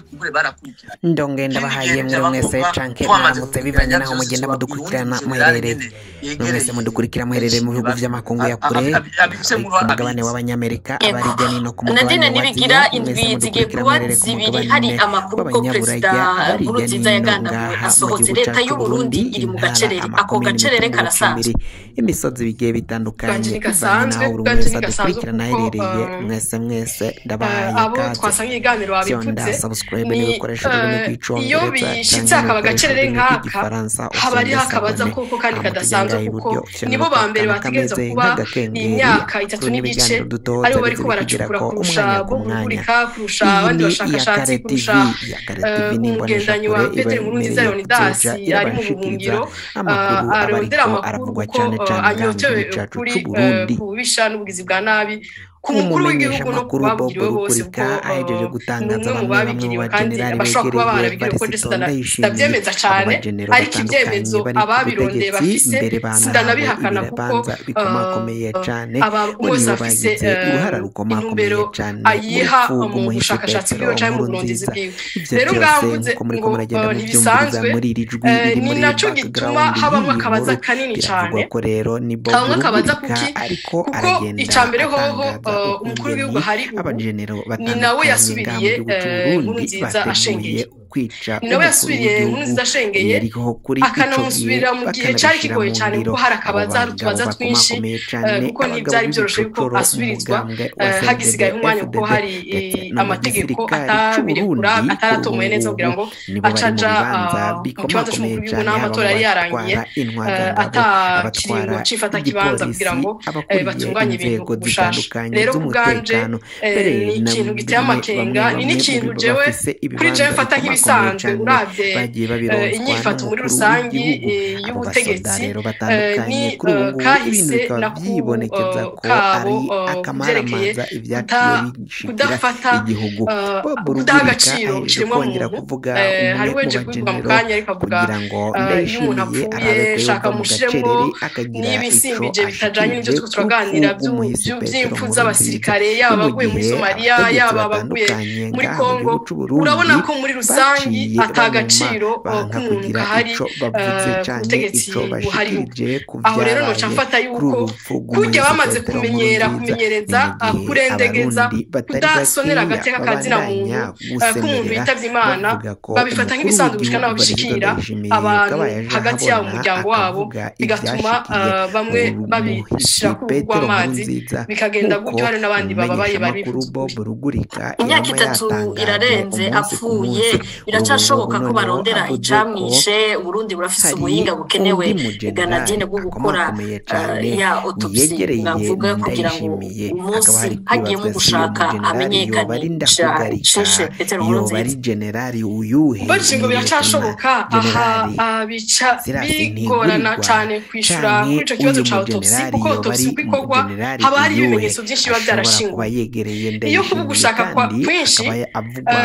Kumbure barakurikirana. Ndongenda Ikindi bahaye gihe mwe byaba mwese ngombwa canke twamaze mwaramutse kugeranya bivanye naho byose, mugenda tubabwira uwundi mudukurikirana mujenerali muherereye nyene mwe mwese yegereye mudukurikira muherereye mu bihugu vy'amakungu ya kure, abifise abari mu ku mugabane abizi. w'abanyamerika, Yego. abari hirya no ku Nadine mugabane wa Nibigira, Aziya, mwese indwi zigiye mudukurikira kuba muherereye ku zibiri hari mugabane amakuru ko perezida w'abanyaburaya, abari hirya Nkurunziza n'ino yagandaguwe ngaha mu asohotse gihugu leta cacu y'u Burundi Burundi, iri mu intara, gacerere. Ako amakomine, gacerere imitumba, karasanzwe. ubucimbiri, imisozi bigiye bitandukanye Bwanje bivanye ntigasanzwe, naho buri bwanje wese ntigasanzwe adukurikirana kuko aherereye. Mwese mwese ndabahaye abo ikaze. twasanga ibiganiro Fyonda babivuze subscribe ni niba ukoresha ururimi iyo rw'icongereza bishitse canke niba hakaba ukoresha agacerere ururimi nk'aka rw'igifaransa, haba ufyonde hariho akabaza sabone koko kandi hama tujya kadasanzwe ngaha kuko iburyo ufyonde nibo ba mbere akantu bategerezwa kameze kuba nk'agakengeri imyaka itatu kuri n'igice n'ibiganiro dutoza aribo bize bariko baracukura bikugerako kurusha umwanya ku bo mwanya. Rugurika, kurusha Iyi abandi ni bashakashatsi, Iyakare TV. kurusha Iyakare TV ni umugendanyi wa imboneshakure iba Petero Nkurunziza yemereye Leonidas kuzoja ari mu irabashikiriza buhungiro, amakuru aba arondera ariko amakuru aravugwa kuko cane cane ngaha mu anyotewe gihugu cacu ukuri c'Uburundi. ku bubisha n'ubugizi bwa nabi ku mukuru w'igihugu no ku Umumenyeshamakuru Bob babugiriwe bose Rugurika kuko ahejeje ni umwe gutangaza mu bamwe bamwe mu babigiriwe kandi bajenerali bashobora kuba begereye barabigiriwe ko je Varisito Ndayishimiye. sitavyemeza Abo cane bajenero ariko batandukanye ivyemezo bari ku ababirondeye butegetsi bafise mbere banahawe sindanabihakana kuko ibibanza bikomakomeye cane, aba bo wese nibo afise bagize uruhara rukomakomeye intumbero cane mu ayiha rupfu mu rw'umuhisi bushakashatsi Petero bwiwe canke mu burondozi Nkurunziza. bwiwe. Ivyo Rero ngaho vyose mvuze nkuko muriko ngo muragenda muvyumviriza ntibisanzwe, muri iri jwi riri ni muri naco gituma background habamwo y'iyi akabaza nkuru, kanini biravugwa cane. ko rero ni Bob Habamwo akabaza Rugurika kuki? ariko Kuko aragenda ica mbere hoho atangaza umukuru w'igihugu ukungene hari ubu abajenero ni nawe batandukanye ngaha mu yasubiriye gihugu c'Uburundi Nkurunziza bateguye ashengeye, kwica ni nawe umukuru yasubiriye w'igihugu Nkurunziza ashengeye, yariho kuri ico gihe, akanamusubirira mu gihe cari bakanabishira kigoye mu cane ngiro. kuko hari Abo akabaza, hari bagabo utubaza twinshi bakomakomeye cane, kuko abagabo ntivyari vyoroshe yuko b'ibicocoro mu asubirizwa mugambwe wa hagisigaye CNDD umwanya kuko FDD hari ndetse no mu amategeko gisirikare atabirekura c'Uburundi, kuri ubu ataratomoye neza kugira ngubu ngo nibo bari mu acaja bibanza mu kibanza bikomakomeye c'umukuru w'igihugu cane, n'aho haba mu amatora yari yarangiye batwara intwazangabo, ata abatwara kiringo c'ifatakibanza kugira igipolisi, ngo abakuriye batunganye ibintu inzego gushasha. zitandukanye Rero ku bwanje z'umutekano, mbere ni na ikintu giteye bamwe amakenga, bamwe ni bamwe n'ikintu muri bo jewe bafise kuri jewe ibibanza mfata bikomakomeye nk'ibisanzwe cane uravye bagiye babironswa inyifato muri n'umukuru rusangi w'igihugu. Abo basoda y'ubutegetsi rero batandukanye ni kuri ubu ngubu ibintu kahise bikaba na ku vyibonekeza ko kabo ari kuvyerekeye akamaramaza ivyaciye bishikira kudafata igihugu. Bob kudaha Rugurika agaciro ahejeje kiremwa kongera muntu. kuvuga Hari umwe mu uweje kubivuga mu bajenero kanya ariko avuga kugira ngo iyo umuntu Ndayishimiye apfuye arabe ko shaka yova mu mushiremwo gacerere akagira ico n'ibisimbije bitajanye n'ivyo ashikirije turiko ku rupfu turaganira rw'umuhisi Petero vy'impfu Nkurunziza. z'abasirikare Ni yaba mu abaguye muri gihe Somalia abategetsi yaba abaguye batandukanye muri ngaha mu Kongo, gihugu c'Uburundi urabona ko muri rusangi baciye ata banuma gaciro banka k'umuntu kugira kahari ico bavuze ku canke butegetsi ico buhari ubu. bashikirije ku Aho rero noca vyabaye mfata kuri yuko uru rupfu kurya rw'umuhisi bamaze Petero kumenyera Nkurunziza. Ni kumenyereza mu gihe kurendegeza abarundi batari kudasonera bakeya agateka kazina muntu babandanya k'umuntu gusemerera yitavye Imana, bavuga ko babifata umukuru nk'ibisanzwe gushika w'igihugu n'aho Varisito bishikira Ndayishimiye abantu kabaye aje hagati yabo mu ahabona muryango wabo, akavuga bigatuma ivyashikiye bamwe umuhisi babishira ku ruhu Petero rw'amazi Nkurunziza, bikagenda nk'uko gutyo hari n'abandi bababaye bari umumenyeshamakuru bifuza Bob ukuri. Rugurika Imyaka yama itatu yatangaje irarenze umunsi ku apfuye, munsi. Ubu ngubu biracashoboka ko noneho barondera avuze ko icamwishe. Uburundi burafise hari ubuhinga bukenewe undi mujenerali Ganadine bwo gukora akomakomeye cane ya autopsy yegereye mwavuga kugira ngo Ndayishimiye, hakaba umunsi hari hagiyemo kwibazwa se uyo gushaka mujenerali yoba hamenyekane ari Ndakugarika, cishe Petero yoba ari Nkurunziza. generali uyuhe? Mbajije ngo Ni liyetona biracashoboka aha generali bica Sirasi bigorana Ntigurirwa cane kwishura canke kuri ico kibazo uyu ca autopsy mujenerali kuko yoba autopsy ari uko ikorwa umujenerali haba hari uyuhe ibimenyetso vyinshi biba ashobora kuba vyarashinguwe. yegereye Iyo kuba Ndayishimiye ugushaka kwa kandi kwinshi akaba avugwa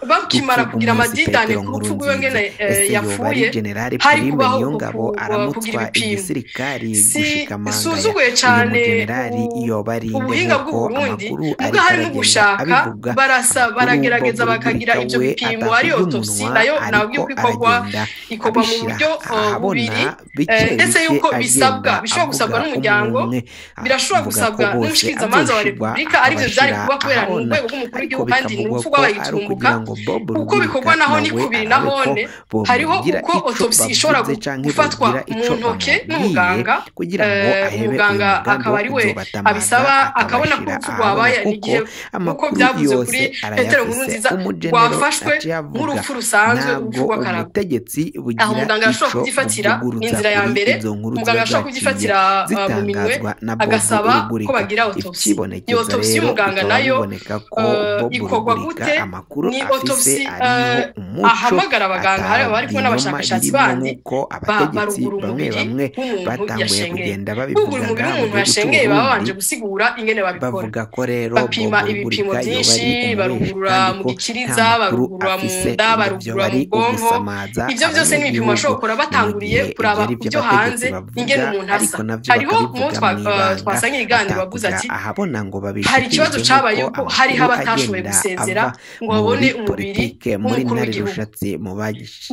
mu bakimara rupfu kugira rw'umuhisi amadidane Petero ku rupfu rwiwe Nkurunziza. ngene Ese yoba ari yapfuye generali hari Prime kubaho uko Niyongabo kugira aramutswa ibipimo. igisirikari Si gushika mangaya? suzuguye Uyu cane mujenerali yoba ari nde ubuhinga nk'uko bw'Uburundi amakuru muga ariko harimo aragenda gushaka abivuga? barasa Amakuru Bob baragerageza bakagira Rugurika ivyo we bipimo ari atakurya autopsy umunwa nayo nabwiye ariko uko ikorwa, aragenda ikorwa mu abishira buryo ahabona bubiri bike ndetse bike yuko bisabwa agenda bishobora gusabwa avuga n'umuryango, umwe umwe birashobora avuga ko gusabwa bose n'umushikirizamanza wa azoshirwa Repubulika arivyo vyari akabashira kuba kubera ni ahabona, urwego rw'umukuru ariko w'igihugu kandi ni bikavugwa urupfu ko rwabaye ari giturumbuka ukugira ngo Bob uko Rugurika bikorwa naho ni nawe kubiri arabe ko nahone hariho bomugira uko ico autopsy ishobora bavuze canke gufatwa bogira mu ico ntoke bamubwiye n'umuganga, kugira ngo ahebe uyu umuganga mugambi akaba wo ari we kuzobatamaza abisaba akabona ko akabashira urupfu ahabona, rwabaye kuko igihe nk'uko amakuru byavuze yose kuri Petero arayafise. Nkurunziza Umugenero rwafashwe aciye avuga nk'urupfu rusanzwe urupfu ntabwo rw'akarago. ubutegetsi Aho bugira umuganga arashobora ico kuvyifatira ni buvuguruza inzira ya kuri mbere, izo nkuru ziba umuganga arashobora zaciye kuvyifatira mu minwe zitangazwa na Bob agasaba ko Rugurika. bagira autopsy. Iyo Ivyibonekeza autopsy rero y'umuganga bikaba nayo biboneka ko Bob ikorwa Rugurika gute? amakuru Ni afise autopsy ariyo hariho umuco, ahamagara abaganga, ata hari bari kumwe binyoma n'abashakashatsi birimwo, bandi, nk'uko abategetsi barugura bamwe umubiri bamwe w'umuntu batanguye yashengeye. kugenda Bugura babivuga umubiri ngaha mu w'umuntu gihugu yashengeye, baba c'Uburundi. babanje gusigura ingene babikora. Bavuga ko rero Bapima Bob ibipimo Rugurika yoba ari vyinshi, umubeshi barugurura kandi mu ko nta gikiriza, makuru barugurura mu afise, nda, ngo vyoba barugurura mu ari bwonko. ugusamaza Ivyo vyose ni ibipimo abanyagihugu. bashobora gukora Ni mu batanguriye gihe ivyo kuraba ari ku vyo vyo abategetsi hanze ingene bavuga, umuntu asa. ariko navyo Hariho mubo bakabivuga mw'ibanga, twasangiye iganiro bavuze atakuja ati ahabona ngo hari ikibazo babishikirize, cabaye nk'uko yuko hariho amakuru abatashoboye agenda gusezera ava ngo babone muri umubiri politike, muri w'umukuru ntare w'igihugu. rushatsi, mu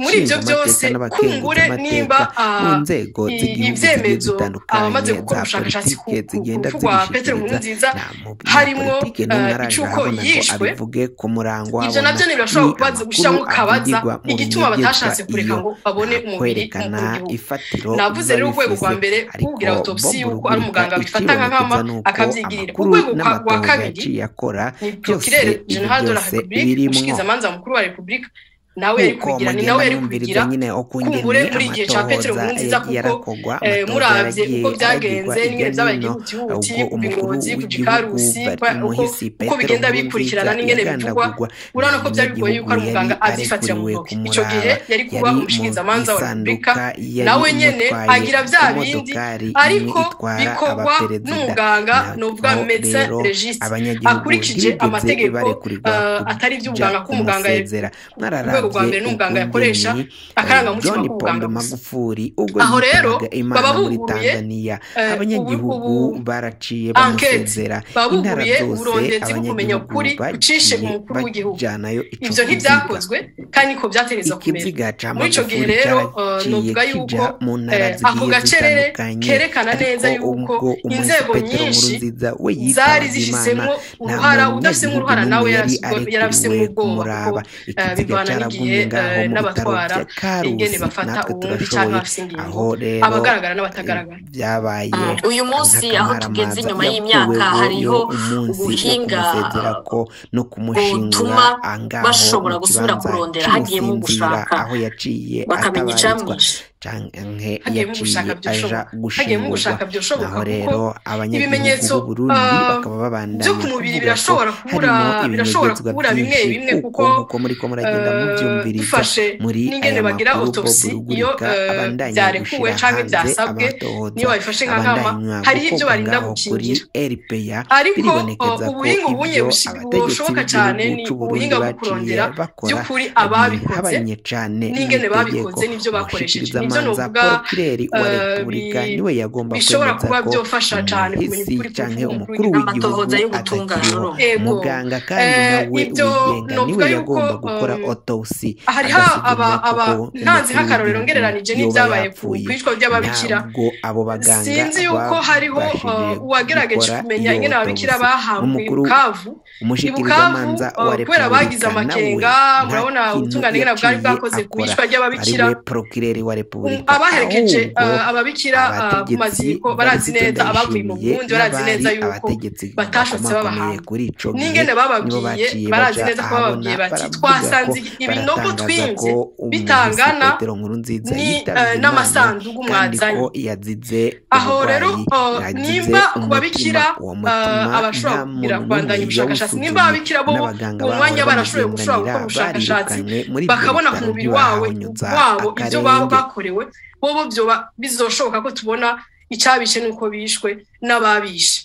Muri ivyo bashingamateka vyose, kumbure nimba n'abakenguzamateka, mu nzego z'igihugu zigiye ivyemezo abamaze zitandukanye gukora za ubushakashatsi ku politike zigenda rupfu rwa Petero zibishikiriza, Nkurunziza, nta harimwo munyapolitike n'umwe araja icuko ahabona ngo yishwe, abivuge ku murango ivyo abona. navyo ntibirashobora Ni kubaza amakuru gushiramwo kabaza avugirwa mu igituma binyegezwa, batashatse kureka iyo ngo babone nta umubiri kwerekana w'umukuru w'igihugu. ifatiro Navuze biba rero urwego rwa bifise. mbere Ariko kugira autopsy Bob yuko ari Rugurika, umuganga bifata nka nkama icibonekeza nuko akavyigirira. amakuru Urwego rwa n'amatohoza kabiri yaciye akora ni byose, procureur ivyo general de la byose République, birimwo. umushikizamanza mukuru wa Republika, nawe yari Nk'uko kubigira, ni mugenda nawe yari mwumviriza kubigira nyine ukungene kumbure muri igihe ca Petero amatohoza Nkurunziza, yagiye kuko arakogwa, amatohoza muravye yaragiye uko aragirwa vyagenze irya n'ingene vyabaye nino, igihutihuti, ubwo kuva umukuru Ingozi kuja w'igihugu Ikarusi, uko Muhisi uko Petero bigenda Nkurunziza bikurikirana n'ingene bivugwa, yagandagurwa, nta urabona ko vyari bigoye yuko munyagihugu ari yari umuganga avyifatira mu arekuriwe ntoki. Ico gihe kumuraba, yari kuba yari mu umushikizamanza wa Republika, isanduka yari nawe nyene imutwaye agira ku vya bindi, modokari imwe ariko itwara bikorwa abaperezida. n'umuganga novuga Naho médecin rero légiste abanyagihugu akurikije ntibigeze amategeko, barekurirwa atari kuja ivy'ubuganga ko umuganga kumusezera. urwego rwa Mwararavye mbere n'umuganga yakoresha ukungene akarangamutima John k'ubuganga Pombe gusa. Magufuli ubwo Aho rero yitabaga Imana baba muri buguruye Tanzania, ubu abanyagihugu baraciye enquête, bamusezera, baba intara buguruye zose uburondezi bwo kumenya abanyagihugu ukuri ucishe bagiye umukuru w'igihugu. bajanayo ico Ivyo kiziga. ntivyakozwe kandi niko vyategerezwa kumera. Ikiziga ca Muri ico gihe Magufuli rero caraciye novuga kija yuko mu ntara ako zigiye gacerere zitandukanye, kerekana neza ariko yuko ubwo umuhisi inzego Petero nyinshi Nkurunziza we zari yitabaga Imana, zifisemo nta uruhara, udafisemo munyagihugu uruhara n'umwe nawe yari yarafisemo arekuriwe ubwoba, kuko kumuraba. Ikiziga bivana caragumye n'igihe ngaho mu bitaro n'abatwara vya ingene Karusi, bafata natwe uwundi canke turashoboye. bafise ingingo, Aho rero abagaragara n'abatagaragara. vyabaye Uyu munsi aho tugeze nk'akamaramaza, inyuma y'imyaka yakuweho hariho umunsi wo ubuhinga kumusezerako no kumushingura butuma angaho bashobora mu gusubira kibanza kurondera hagiyemo c'Imusinzira, gushaka aho yaciye bakamenya atabarizwa icamwishe. canke Hagiyemo yaciye gushaka aja vyoshoboka, hagiyemo gushingurwa. gushaka vyoshoboka, Naho kuko rero abanyagihugu ibimenyetso b'Uburundi bakaba vyo babandanya ku mubiri kuvuga ko birashobora kubura, harimo birashobora ibinyegezwa kubura bimwe vyinshi, bimwe, kuko kuko nkuko muriko muragenda muvyumviriza dufashe muri n'ingene aya bagira makuru, Bob autopsy iyo Rugurika abandanya vyarekuwe gushira canke hanze vyasabwe, amatohoza niyo babifashe nka nkama, abandanywa hariho ivyo gukorwa barinda ngaho kuri gukingira. RPA. Ariko Biribonekeza ko ubuhinga ubunye ivyo abategetsi bushoboka cane b'igihugu ni c'Uburundi ubuhinga bwo baciye kurondera bakora vy'ukuri ababikoze bihabanye cane n'ingene n'itegeko. babikoze n'ivyo bakoresheje, nivyo Umushikirizamanza novuga Procureur wa Repubulika niwe yagomba bishobora kwemeza kuba ko vyofasha cane kumenya umuhisi ukuri canke k'urupfu rw'umukuru umukuru w'igihugu. w'igihugu Amatohoza y'ubutungane atakiriho. urumva. Ego, Muganga kandi nawe ivyo wigenga niwe novuga yuko yagomba gukora autopsy, hariho agasuzuma aba koko ntanze umukuru nk'akarorero w'igihugu ngereranije yoba n'ivyabaye ku yapfuye. kwicwa ry'ababikira, Ntabwo abo baganga sinzi yuko hariho babashije uwagerageje gukora kumenya iyo ingene ababikira autopsy. bahambwe Umukuru Ibukavu. Ibukavu umushikirizamanza wa kubera bagize Repubulika nawe amakenga, nta murabona kintu ubutungane ingene bwari yaciye bwakoze ku akora, iyicwa ry'ababikira. ariwe procureur wa Repubulika. Abaherekeje Ahubwo ababikira ku abategetsi maziko barazi Varisito neza, abavuye mu Ndayishimiye Burundi barazi n'abari neza yuko abategetsi batashotse bakomakomeye babahamba, kuri ico gihe n'ingene nibo bababwiye baciye barazi baja neza ko ahabona, bababwiye bati baravuga ko twasanze ibinogo baratangaza twimvye ko umuhisi bitangana Petero Nkurunziza yitavye Imana n'amasandugu kandi mwazanye. ko yazize Aho rero uburwayi, yazize nimba ku umutima. babikira Uwo mutima abashobora nta kugira muntu kubandanya n'umwe ubushakashatsi, nimba yawusuzumye, ababikira bo n'abaganga uwo mwanya bahora barashoboye gushobora bamugendanira gukora ubushakashatsi barirukanywe muri ivyo bakabona ku bitaro mubiri wawe ntibahahonyuza wabo ivyo baba akarenge. bakorewe, bobo vyoba bizoshoboka ko tubona icabishe n'uko bishwe n'ababishe.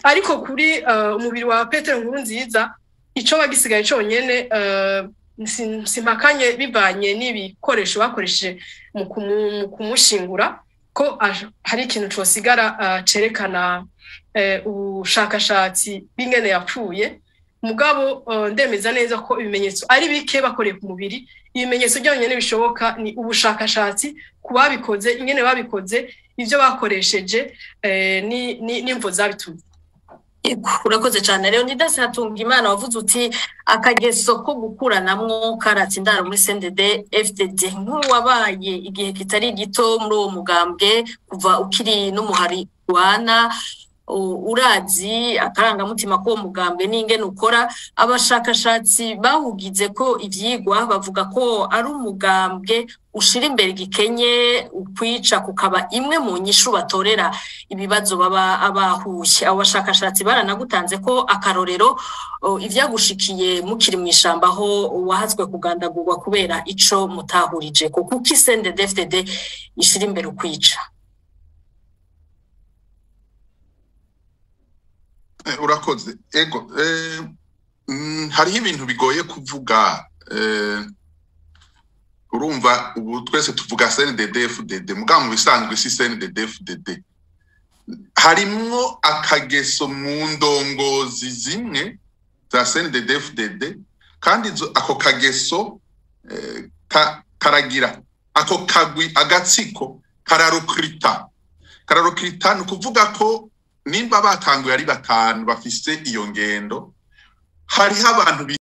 Ariko kuri umubiri wa Petero Nkurunziza ico bagisigaye conyene, simpakanye bivanye n'ibikoresho bakoresheje mu kumushingura ko hari ikintu cosigara cerekana ubushakashatsi bw'ingene yapfuye. Mugabo ndemeza neza ko ibimenyetso ari bike bakoreye ku mubiri. Ibimenyetso byonyine bishoboka ni ubushakashatsi ku babikoze, ingene babikoze, ivyo bakoresheje, n'imvo zabitumye. Yego, urakoze cyane rero. Leonidas Hatungimana, wavuze uti akageso ko gukuranamwo karatse indaro muri CNDD FDD, nk'uwabaye igihe kitari gito muri uwo mugambwe kuva ukiri n'umuhari wana. Urazi akarangamutima k'uwo mugambwe n'ingene ukora. Abashakashatsi bawugize ko ivyigwa bavuga ko ari umugambwe ushira imbere igikenye, ukwica kukaba imwe mu nyishu batorera ibibazo baba abahuye. Abo bashakashatsi baranagutanze ko akarorero, ivyagushikiye mukiri mw'ishamba, aho wahatswe kugandagurwa kubera ico mutahurije ko. Kuki CNDD-FDD ishira imbere ukwica? Urakoze. Ego, hariho ibintu bigoye kuvuga. Urumva ubu twese tuvuga CNDD-FDD, mugabo mu bisanzwe si CNDD-FDD. Harimwo akageso mu ndongozi zimwe za CNDD-FDD, kandi ako kageso karagira ako kagwi, agatsiko kararukrita. Ni ukuvuga ko nimba batanguye ari batanu bafise iyo ngendo, hariho abantu